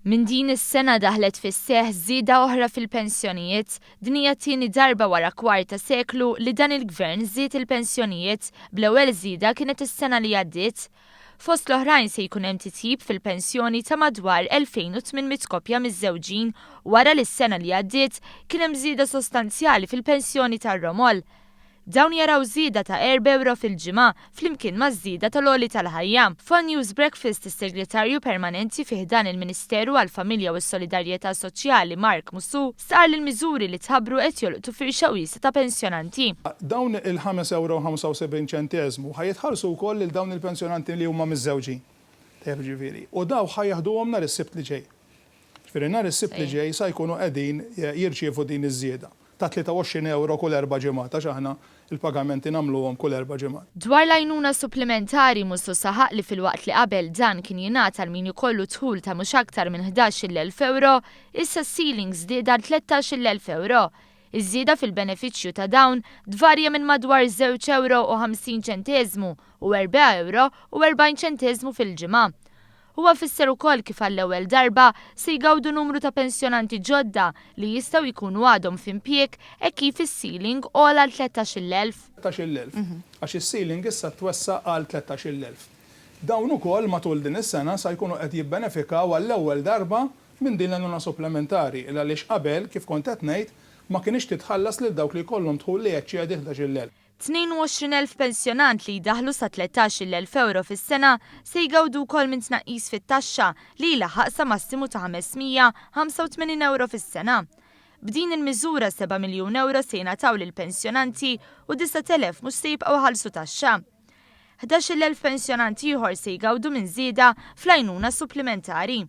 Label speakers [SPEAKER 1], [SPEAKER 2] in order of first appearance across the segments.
[SPEAKER 1] Minn din is-sena daħlet fis-seħħ żieda oħra fil-pensjonijiet. Din hija t-tieni darba wara kwart ta' seklu li dan il-Gvern żied il-pensjonijiet, bl-ewwel żieda kienet is-sena li għaddiet. Fost l-oħrajn se jkun hemm titjib fil-pensjoni ta' madwar 2,800 koppja miżżewġin wara li s-sena li għaddiet kien hemm żieda sostanzjali fil-pensjoni tar-romol. Dawn jaraw żieda ta' €4 fil-ġimgħa flimkien maż-żieda tal-għoli tal-ħajja. F'One News Breakfast is-Segretarju Permanenti fi ħdan il-Ministeru għall-Familja u s-Solidarjetà Soċjali Mark Musù stqarr li l-miżuri li tħabbru qed jolqtu firxa wiesgħa ta' pensjonanti.
[SPEAKER 2] Dawn il-ħames ewro u 75 ċenteżmu ħa jitħallsu wkoll lil dawn il-pensjonanti li huma miżżewġin. Tajjeb jiġifieri. U dawn ħa jeħduhom nhar is-Sibt li ġej. Ġifieri nhar is-Sibt li ġej sa jkunu qegħdin jirċievu din iż-żieda ta' 23 ewro kull erba' ġimgħat għax aħna l-pagamenti nagħmluhom kull erba' ġimgħat.
[SPEAKER 1] Dwar l-għajnuna supplimentari, Musso saħaq li filwaqt li qabel dan kien jingħata għal min ikollu dħul ta' mhux aktar minn 11,000 ewro, issa s-ceiling żdied għal 13,000 ewro. Iż-żieda fil-benefiċċju ta' dawn tvarja minn madwar żewġ ewro u 50 ċenteżmu u erbgħa ewro u 40 ċenteżmu fil-ġimgħa. Huwa fisser ukoll kif għall-ewwel darba se jgawdu numru ta' pensjonanti ġodda li jistgħu jkunu għadhom f'impjieg hekk kif is-ceiling għola għal 13,000.
[SPEAKER 2] 13,000. Għax is-ceiling issa twessa' għal 13,000. Dawn ukoll matul din is-sena sa jkunu qed jibbenefikaw għall-ewwel darba minn din l-għajnuna supplementari il għaliex qabel, kif kont qed ngħid, ma kinitx titħallas lil dawk li jkollhom dħul li jeċċedi 11,000.
[SPEAKER 1] 22,000 pensjonant li jdaħħlu sa 13,000 ewro fis-sena se jgawdu wkoll minn tnaqqis fit-taxxa li jlaħħaq sa massimu ta' 585 ewro fis-sena. B'din il-miżura 7 miljun ewro se jingħataw lill-pensjonanti u 9,000 mhux se jibqgħu jħallsu taxxa. 11,000 pensjonant ieħor se jgawdu minn żieda fl-għajnuna supplimentari.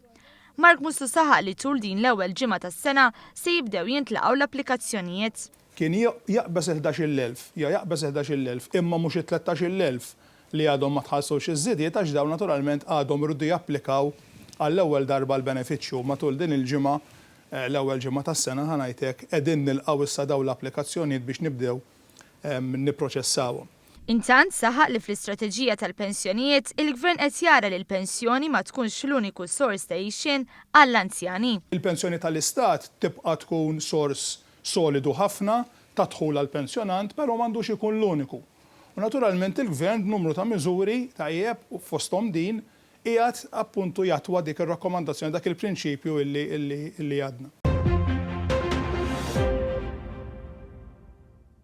[SPEAKER 1] Mark Mussu saħaq li tul din l-ewwel ġimgħa tas-sena se jibdew jintlaqgħu l-applikazzjonijiet.
[SPEAKER 2] Kien jaqbeż il-11,000, ja jaqbeż il-11,000, imma mhux it-13,000 li għadhom ma tħallsux iż-żidiet għax dawn naturalment għadhom iridu japplikaw għall-ewwel darba l-benefiċċju. Matul din il-ġimgħa, l-ewwel ġimgħa tas-sena ħa ngħid hekk, qegħdin nilqgħu issa dawn l-applikazzjonijiet biex nibdew nipproċessawhom.
[SPEAKER 1] Intant, saħaq li fl-istrateġija tal-pensjonijiet, il-Gvern qed jara li l-pensjoni ma tkunx l-uniku sors ta' għixien għall-anzjani.
[SPEAKER 2] Il-pensjoni tal-Istat tibqa' tkun sors solidu ħafna ta' dħul għall-pensjonant, però m'għandux ikun l-uniku. U naturalment il-Gvern b'numru ta' miżuri, tajjeb, u fosthom din, qiegħed appuntu jattwa dik ir-rakkomandazzjoni, dak il-prinċipju illi illi illi għadna.